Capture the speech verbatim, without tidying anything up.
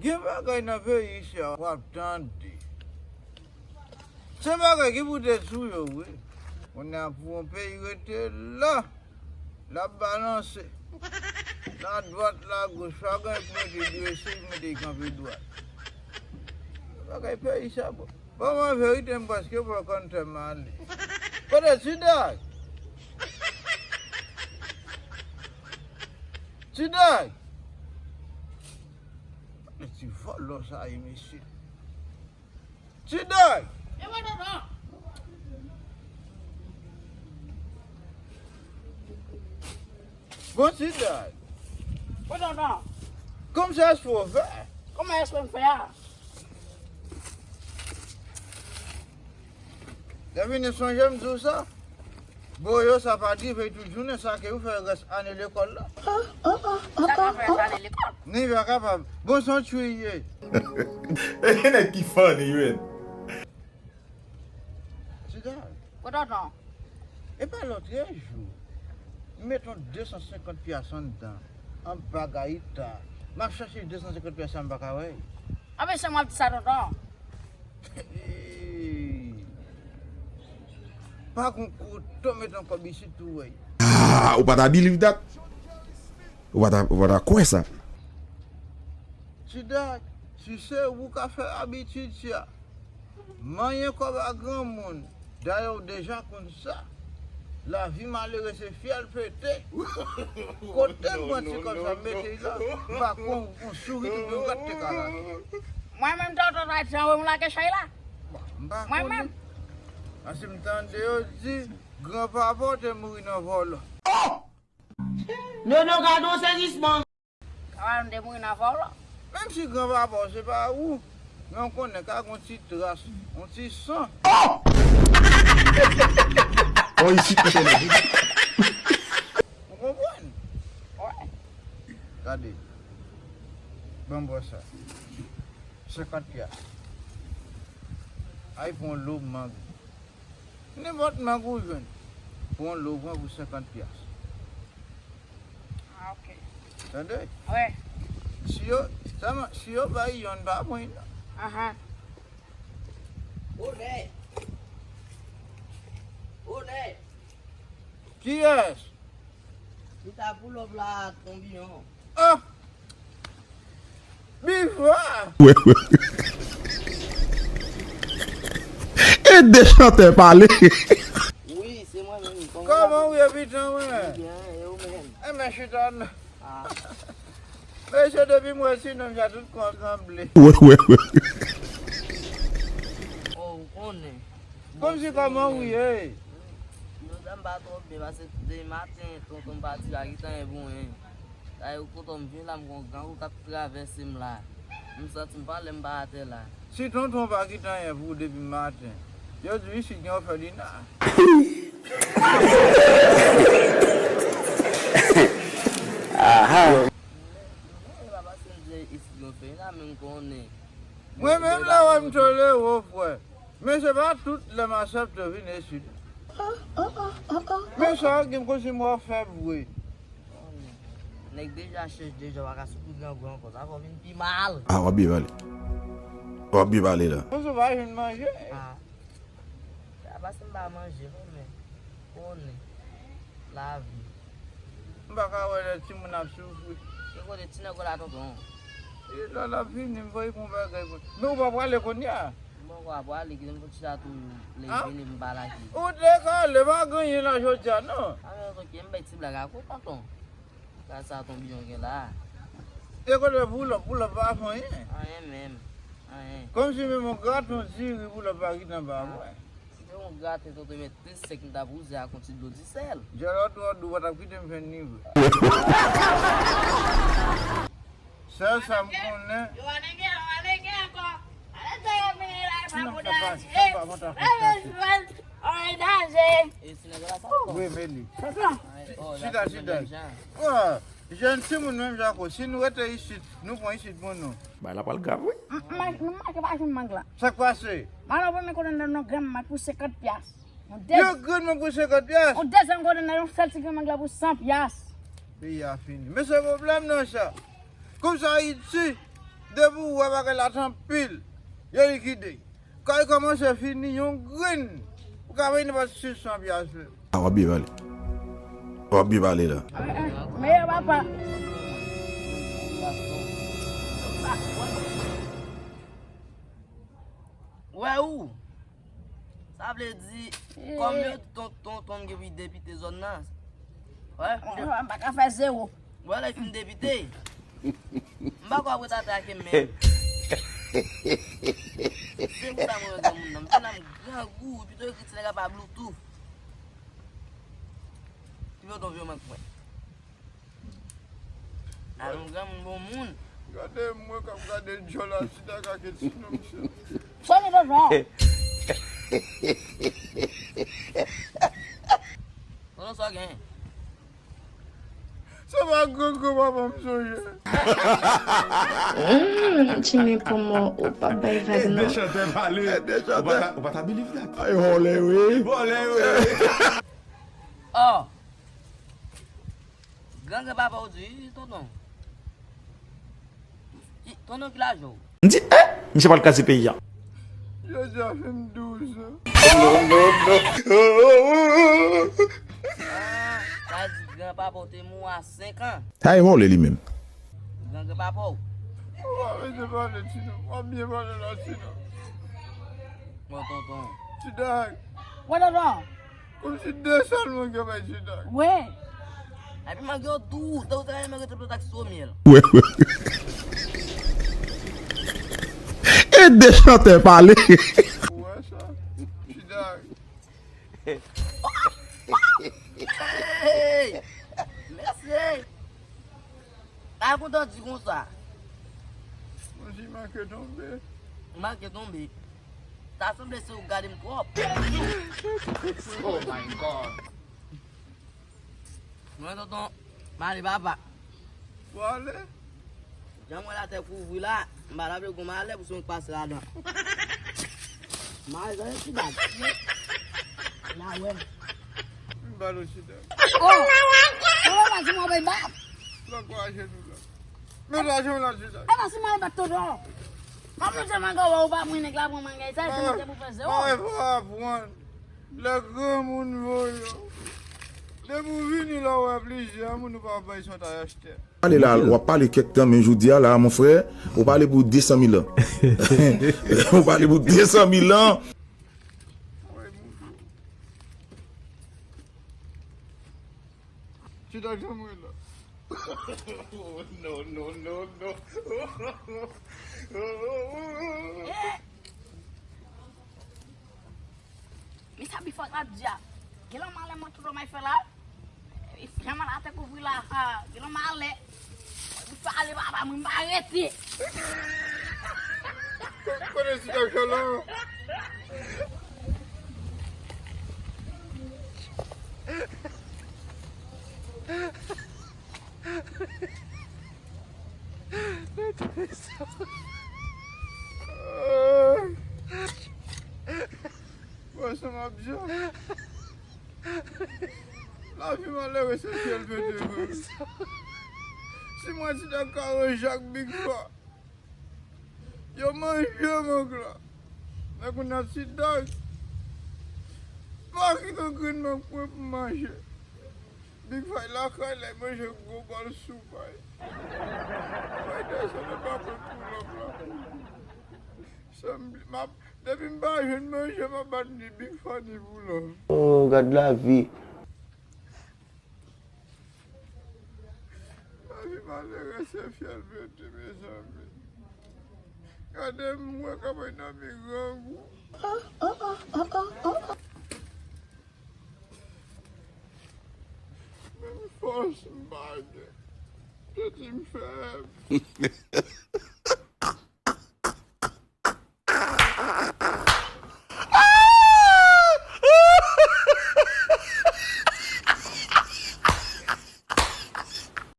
Gen bagay nan peyi isi a w ap tande. Se bagay ki pou detwi yo, wi. Kounye a pou yon peyi rete la, l ap balanse. La dwat, la goch, pa gen pou mete dwese, pou mete kanpe dwat. Bagay peyi sa bon. Bon, mwen verite, m prèske pran kòn fè m ale. Kote Ti Dag? Ti Dag! Ti vòlò sa ye, mesye. Ti Dag! E mwen, tonton! Bon, Ti Dag! Wi, tonton! Kòman sa espre w fè? Kòman espre m fè a? Depi nou sonje m di w sa, boyo sa pa drive tout jounen, sa ke ou fè rès ane lekòl la. Sa ka fè rès ane lekòl? Ni pa kapab. Bon, se yon tchwi ye. E nèg ki funny, man. Ti Dag. Wi, tonton. E pa lòt jou, m met yon de san senkant pyas anndan, anba gayita. M ap chache de san senkant pyas sa, m pa ka wè l. Anben, se mwen ap di sa, tonton. Pa gon kote w met yon kòb isit tou, wey. Ah, ou pa ta believe that? Ou pa ta, ou pa ta kwè sa? Ti Dag, si se ou ka fè abitid sa. Manyen kòb a granmoun. Dayè, w deja konn sa. Lavi malere se fyèl pete. Kote m pran ti kòb sa m mete la? M pa kwè yon souri tout yon gad te ka lage. Mwen menm, tonton, sa jan w lage chay la? Bon, m pa konnen. Mwen menm. Paske m tande yo di, granpapa w te mouri nan vòlò. Nono, gade yon sezisman. Granpapa m te mouri nan vòlò. Menm si granpapa w se pa ou, men w konnen ka gen yon ti tras, yon ti san. Oh! Oh, isit, kote l ye? Ou konprann? Wi. Gade. Ban m wè sa. Senkant pyas. Ay, pran yon lo mang. Nenpòt mang ou jwenn. Pran yon lo, pran pou senkant pyas. Ah, ok. Tande? Wi. Si yo, sèlman, si yo bay yonn, pa pran non. Ahan. Onè! Onè! Kiyès? Li ta pull up la, Tonbiyon. Oh! Biva! Wè, wè. E de chantè pale. Wi, se mwen menm. Kòman w ye, pitan mwen? Byen, e ou menm? Enben, chita non. Ah. Mesye, depi m wè ti nonm sa, tout kò m tranble. Wè, wè, wè. Oh, ou konnen. Kòmsi kòman w ye? Jodi a m pa twò byen, paske demen maten, tonton m pati, pa gen anyen pou mwen. Dayè, tonton m vin la, m gen yon grangou k ap travèse m la. M santi m pa lè m pa atè la. Si tonton pa kite anyen pou ou depi maten, yo di w isit gen òfèlina. Aha. Non, e pa paske m di isit gen òfèlina, men m konnen. Mwen menm lè w wè m tolere w, frè. Men se pa tout lè m aksepte vin isit. Men sa gen kòmsi m wè w fèb vre. Nèg deja chèch deja, w pa ka sou kou grangou ankò. Sa fè w vin pi mal. Ah, w ap byen pale. W ap byen pale la. Kòmsi w pa jwenn manje. Ah. Se pa paske m pa manje non, men konnen lavi. M pa ka wè lè timoun ap soufri. E kote ti nèg w la, tonton? E lè l ap vini, m voye pou yon bagay pou. Men ou pa prale kounye a? M poko ap prale, kite m fon chita tou, lè l vini, m pa lage. Ou te ka ale, pa gen anyen la jodi a, non. A, men tonton, m bay ti blag ak ou, tonton. Gad sa Tonbiyon gen la. E kote pull up, pull up pa fè anyen. Anyen menm. Anyen. Kòmsi menm yon graton diri pull up pa kite anba mwen. Si te yon graten tonton met de sèk, m t ap wouze ak yon ti dlo disèl. Jè lòt twò dou, pa t ap kite m fè ni vre. Sèl sa m konnen. Yo, ale gen, ale gen ankò. Ale fè yo vini la, e pa pou danje. Oy, danje. E ti nèg la sa ankò? Wi, men li. Tonton. Chita, chita. Jèn timoun menm jan ankò. Si nou rete isit, nou pran isit pou nou. Bagay la pral grav, wi. M, m, m manke pa jwenn mang la. Sa k pase? M al nan premye kote nan non granm mang pou senkant pyas. Yon dez-, yon granm mang pou senkant pyas? Yon dezyèm kote nan yon sèl ti granm mang la pou san pyas. Peyi a fini. Men se pwoblèm nan sa. Kòmsi Ayiti. Depi w wè bagay la t anpil, yo likide. Kay kòmanse fini yon grenn. Ou ka vini pa sissan pyas menm. A, w ap byen pale. W ap byen pale la. Meyè papa. Wè ou. Sa vle di, kòm yo di ton ton ton gen pi depite zòn nan. Wè. M pa ka fè zewo. Wè lè fin depite. M pa kwè w ap ret atè ak menm. Se pou sa mwen wè granmoun nan. M fè nan m grangou, pito yo kite nèg la pa bloutouf. Pito ton vyo mank mwen. Alon granmoun bon moun. Gade mwen k ap gade djòl a chita kake ti non misye. Sòni Dodo. Konnen sa w gen. Se pa gran gran papa m sonje. Hum, Jimmy pou mwen ou pa bay vag non. Chantè pale. Ou pa ta believe that. Ay vòlè wi. Vòlè wi. Oh. Gran gran papa w di wi tonton. Tonton ki laj ou? M di eh! Misye pral kraze peyi a. Jodi a fè m douz an. Non non non. Sa di gran papa w te mou a senk an. Sa e vòlè li menm. Gran gran papa w. Ou pa mete pale ti non. W ap byen pale la ti non. Bon tonton. Ti dag. Wè tonton. Kòmsi de sèlman gen bay Jida. Wi. Epi malgre yo dou, te ou te renmen rete plo taksi omyèl. Wi, wi. E de chantè pale. Ou wè sa? Jida. Hey! Mèsi! Al kontan di konsa. Mwen di manke tonbe. Manke tonbe. Ta sanble se ou gade m twòp. Oh my God. Mwen tonton, m ale papa. Ou ale? Jan mwen latè kouvri la, m pa ta vle gon malè pou se mwen k pase ladan. Malè jan yon ti bag. La wè. M ba l yon ti bag. Oh! Ou pa di mwen bay bab. L ankouraje nou la. Men lajan w la di la. E pa si mwen al bat tonton. Kòm nou te manga wè ou pa mwen nèg la pran manga sa se mwen te pou fè zewo. Mwen pa aprann. Lè granmoun voye w. Depi w vini la w wè plizyè moun ou pa bay sa w ta achte. Ale la, w ap pale kèk tan, men jodi a la, mon frè, ou pale pou de san mil an. Ou pale pou de san mil an. Ti dòk janm wi la. No, no, no, no. Men sa Big Fight la di a. Gen lòt malè mwen tou lòt may fè la. Jan malè a te kouvri la. Gen lòt malè. Big Fight ale papa mwen m pa rete. Kote ti dòk la? Bò sa m ap di a. Lavi malere se fyèl pete vre. Si mwen ti dòk ka ranje ak Big Fight. Yo manje mank la. Men kounye a ti dòk pa kite yon grenn mank mwen pou manje. Big Fight lakay la, manje gwo bòl soupay. Fighter sa nou pa pran pou lòm la. Sa m, m ap, depi m pa jwenn manje, m ap bat ni Big Fight ni pou lòm. Oh, gad lavi. Lavi malere se fyèl pete, mezanmi. Gade m wè kòman nan mi grangou. Menm fòs m pa gen. Piti m fèb.